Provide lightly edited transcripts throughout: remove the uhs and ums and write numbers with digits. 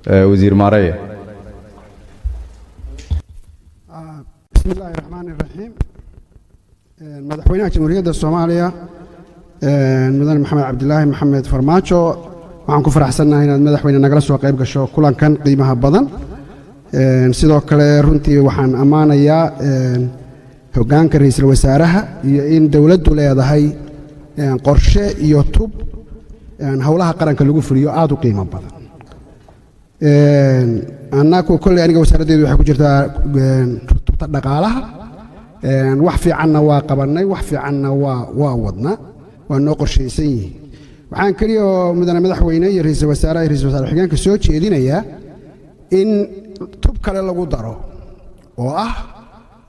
Wasiir Maareeye. Bismi illaahi raxmaani raxiim. Madaxweynaha Jamhuuriyadda Soomaaliya, Mudane Maxamed Cabdilaahi Maxamed Farmaajo, waxaan ku faraxsannahay inaad, madaxweyne, nagala soo qayb gasho kulankan qiimaha badan. Sidoo kale runtii waxaan ammaanayaa hoggaanka ra'iisul wasaaraha iyo in dowladdu leedahay qorshe iyo tub howlaha qaranka lagu fuliyo aada u qiimo badan. Annaku kolley, aniga wasaaraddeedu waxay ku jirtaa tubta dhaqaalaha. Wax fiicanna waa qabannay, wax fiicanna waa wadnaa, waa noo qorshaysan yihiin. Waxaan keliya oo, mudane madaxweyne iyo ra'iisul wasaaraha iyo ra'iisul wasaare xigeenka, soo jeedinayaa in tub kale lagu daro, oo ah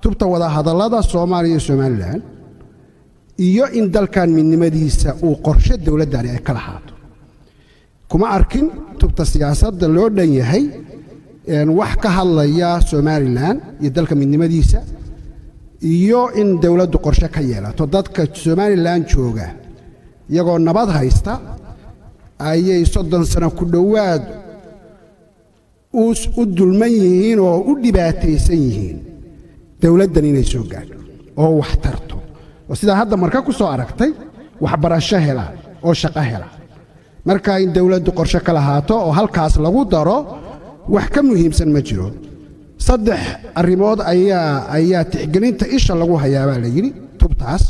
tubta wadahadallada Soomaaliya iyo Somalilan, iyo in dalkan midnimadiisa uu qorshe dowladdani ay ka lahaato. Kuma arkin tubta siyaasadda loo dhan yahay wax ka hadlaya Somalilan iyo dalka midnimadiisa iyo in dowladdu qorshe ka yeelato. Dadka Somalilan jooga iyagoo nabad haysta ayay 30 sano ku dhowaad u dulman yihiin oo u dhibaataysan yihiin. Dowladdan inay soo gaadho oo wax tarto, oo sidaa hadda marka ku soo aragtay, waxbarasho hela oo shaqo hela. Marka in dowladdu qorshe ka lahaato oo halkaas lagu daro, wax ka muhiimsan ma jiro. Saddex arrimood ayaa tixgelinta isha lagu hayaa baa la yidhi tubtaas,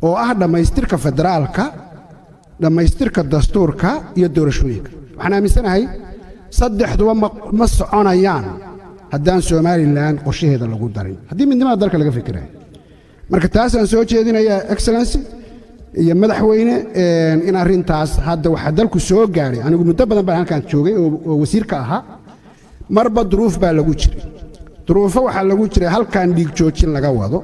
oo ah dhammaystirka federaalka, dhammaystirka dastuurka iyo doorashooyinka. Waxaan aaminsanahay saddexduba ma soconayaan haddaan Somalilan qorshaheeda lagu darin, haddii midnimada dalka laga fikirayo. Marka taasaan soo jeedinayaa, Excellency iyo madaxweyne, in arrintaas hadda waxaa dalku soo gaadhay. Anigu muddo badan baan halkan joogay oo wasiirka ahaa. Marba duruuf baa lagu jiray, duruufo waxaa lagu jiray halkan dhiig joojin laga wado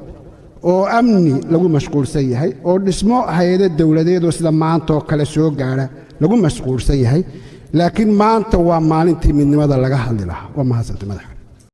oo amni lagu mashquulsan yahay oo dhismo hay-ado dowladeedoo sida maanta oo kale soo gaadha lagu mashquulsan yahay. Laakiin maanta waa maalintii midnimada laga hadli lahaa. Waa mahadsantay, madaxweyne.